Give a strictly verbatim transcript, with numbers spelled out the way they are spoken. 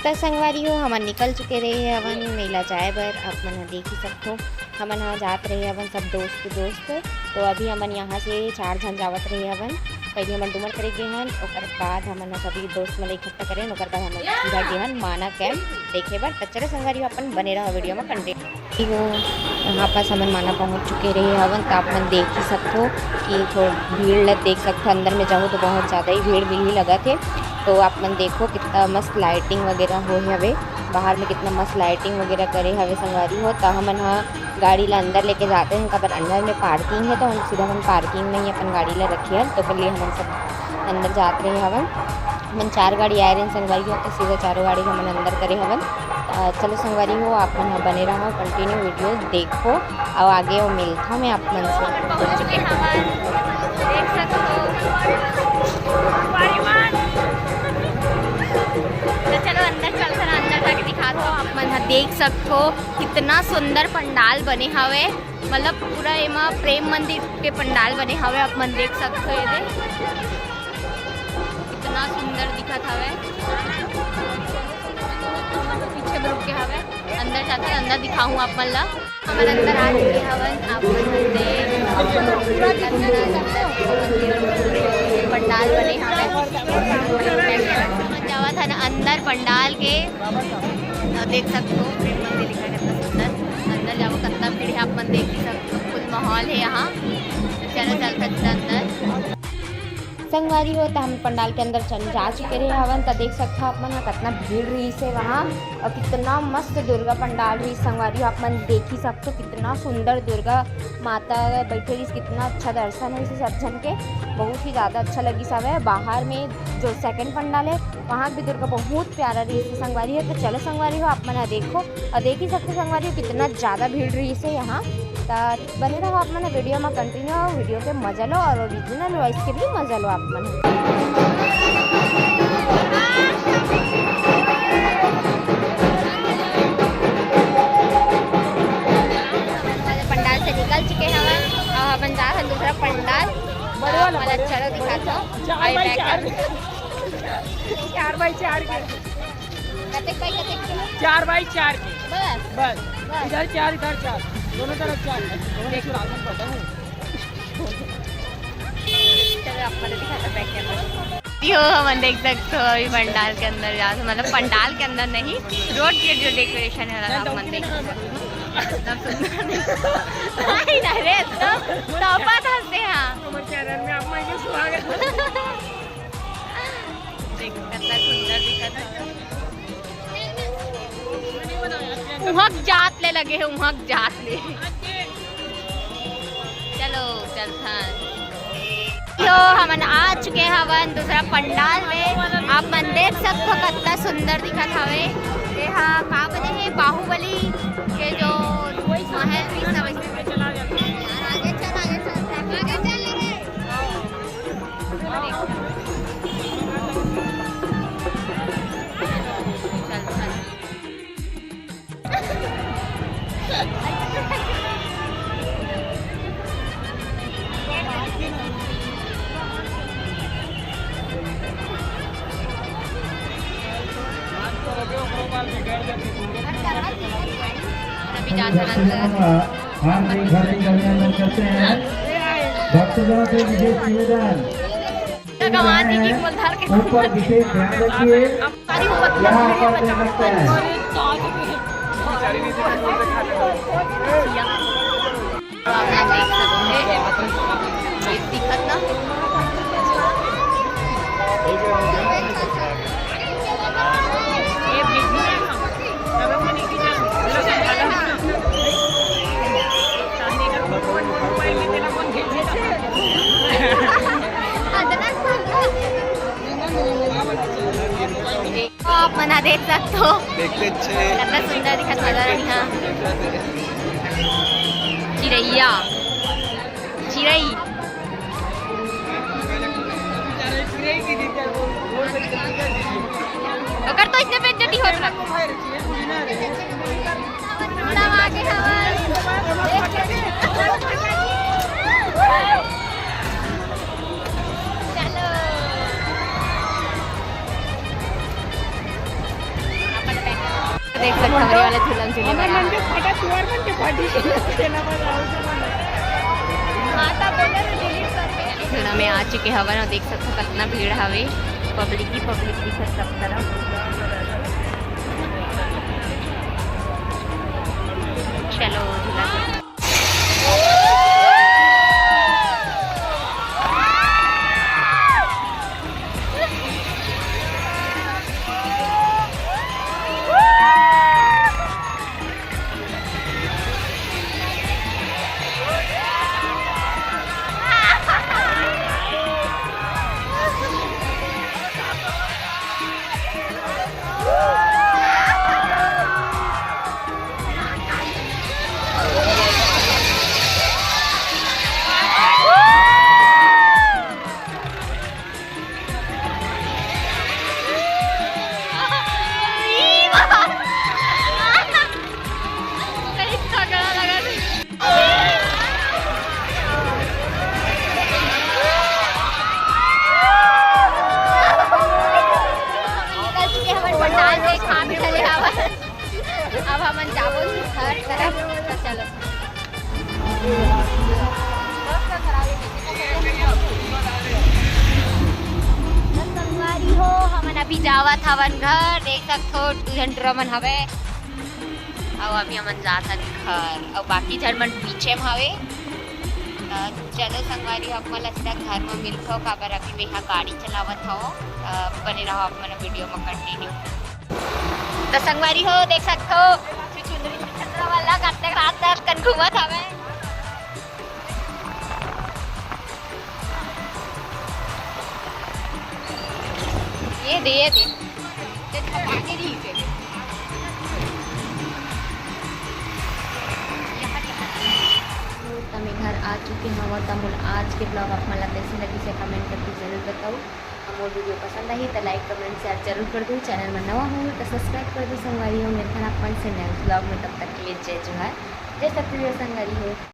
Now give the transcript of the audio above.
त संगवारी हो, हमन निकल चुके रहे हवन मेला जाए बर। आप मन ह देख ही सकथो, हमन ह जात रहे हवन सब दोस्त दोस्त। तो अभी हमन यहाँ से चार झन जावत रहे हवन। पहले हमन डूमर करे गे हन, ओकर बाद हमन ह सभी दोस्त मन ल इकट्ठा करे हन, ओकर बाद हमन सीधा गे हन माना कैंप देखे बर। त चलो संगवारी हो, अपन बने रहो वीडियो में, कंटिन्यू हो। यहाँ पास हमन माना पहुँच चुके रहे हवन, त आप मन देख ही सकथो कि थोड़ा भीड़ ल देख सकथो। अंदर में जाहू तो बहुत ज़्यादा ही भीड़ भी लगत हे। तो आप मन देखो कितना मस्त लाइटिंग वगैरह होए हवे, बाहर में कितना मस्त लाइटिंग वगैरह करे हवे संगवारी हो। त हमन ह गाड़ी ला अंदर लेके जाते हैं, काबर अंदर में पार्किंग है, तो हम सीधा हम पार्किंग में ही अपन गाड़ी ला रखे हन। तो ओकर लिए हमन सब अंदर जात रहे हवन। हमन चार गाड़ी आए रहे संगवारी हो, तो सीधा चारों गाड़ी हमन अंदर करे हवन। अ, चलो संगवारी हो, आप मन ह बने रहो, कंटिन्यू वीडियो देखो, और आगे वो मिलता मैं आप मन से। पहुंच चुके हवन, देख सकते हो। तो चलो अंदर चलथन, अंदर जाके दिखात हो आप मन ह। देख सकते हो कितना सुंदर पंडाल बने हवे, मतलब पूरा एमा प्रेम मंदिर के पंडाल बने हवे, आप मन देख सकते हो। ये दे कितना सुंदर दिखत हवे, पीछे में रुक के हवे। अंदर जाथन, अंदर दिखाहूँ आप मन ला। हमन अंदर आ चुके हवन, आप मन देख सकथन, अंदर पंडाल बने हवे। हमन जावत हन अंदर पंडाल के, अउ देख सकथो प्रेम मंदिर लिखा है, कितना सुंदर। अंदर जाबो, कितना भीड़ है, आप मन देख ही सकथो, फुल माहौल है यहाँ। चलो चलथन अंदर। संगवारी हो, त हम पंडाल के अंदर चल जा चुके रहे हवन। त देख सकथो आप मन ह, कितना भीड़ रहीस हे वहाँ, और कितना मस्त दुर्गा पंडाल रहीस। संगवारी हो, आप मन देख ही सकथो, कितना सुंदर दुर्गा माता बैठे रहीस, कितना अच्छा दर्शन होइस सब झन के, बहुत ही ज़्यादा अच्छा लगिस हवे। बाहर में जो सेकंड पंडाल है, वहाँ भी दुर्गा बहुत प्यारा रहीस हे संगवारी हो। तो चलो संगवारी हो, आप मन ह देखो, और देख ही सकथो संगवारी हो, कितना ज़्यादा भीड़ रहीस हे यहाँ। त बने रहो आप मन वीडियो में कंटिन्यू, वीडियो के मजा लो और ओरिजिनल वॉइस के भी मजा लो आप मन। पंडाल से निकल चुके हैं हम, और अपन जा रहे हैं दूसरा पंडाल। बड़े वाला, वाला बड़े चलो वाला, दिखाता हूँ। चार बाई चार। चार बाई चार के। कतेक बाई कतेक के? चार बाई चार के। बस? बस। बस। इधर चार, इधर चार, दोनों तरफ चार। दोनों तरफ चार। चलो, आप मन दिखाता back camera। यो, हमन देख सकते हो, अभी पंडाल के अंदर जा, मतलब, पंडाल के अंदर नहीं, रोड के जो डेकोरेशन है, आप मन देख सकते हो। सब सुंदर नहीं। नहीं, नहीं रे, तो, तो अपन हंसते हैं। हमारे चैनल में आप मन के स्वागत है। देख, कितना सुंदर दिखत है। उहक जात ले लगे है, उहक जात ले। चलो, चलथन। तो हमन आ चुके हवन दूसरा पंडाल में। आप मन देख सकथो, कितना सुंदर दिखत हवे। ये हा का बने हे, बाहुबली के जो महल भी सब। आगे चल, आगे चल, आगे चल रे। अभी जा सकते हैं। हाथ में घर की कन्या में करते हैं। भक्तजनों से विशेष निवेदन। भगवान जी की फूल धर के ऊपर विशेष ध्यान रखिए। सारी होमवर्क यहाँ पर ध्यान रखते हैं। दिखत ना। ये बिजनेस तो आप मन देख सकथो। देखते अच्छे। कितना सुंदर दिखत नजारा यहाँ। चिरैया, चिरई। ओकर तो इतने बेइज्जती होत रहा। देख सकथो, हमरे वाला झूला में झूले वाला। हमर मन के फाटा, तुहर मन के फाटी। माता बोले तो delete कर दे। झूला में आ चुके हवन अउ देख सकथो कतना भीड़ हवे, public ही public दिखत सब तरफ। चलो झूला। पंडाल देख के खा भी डले हवन। अब हमन जाबो घर तरफ, तो चलो। तो संगवारी हो, हमन अभी जावत हवन घर। देख सकथो, दू झन टुरा मन हवे, अउ अभी हमन जात हन घर, अउ बाकी झन मन पीछे म हवे। त चलो संगवारी हो, आप मन ला सीधा घर म मिलथो, काबर अभी मैं हा गाड़ी चलावत हव। त बने रहो आप मन video म continue। त संगवारी हो, देख सकथो, चुचुंदरी छतरा वाला कतेक रात तक कन घूमत हवे। ये दे, ये दे। ये तो आगे नहीं चले। त मैं घर आ चुके हवं। त मोर आज के vlog आप मन ला कैसे लगिस हे comment करके जरूर बताओ। अउ मोर video पसंद आही त like, comment, share जरूर कर दो। Channel में नवा हो त subscribe कर दो संगवारी हो। मिलथन आप मन से next vlog में, तब तक के लिए जय जोहार, जय छत्तीसगढ़ संगवारी हो।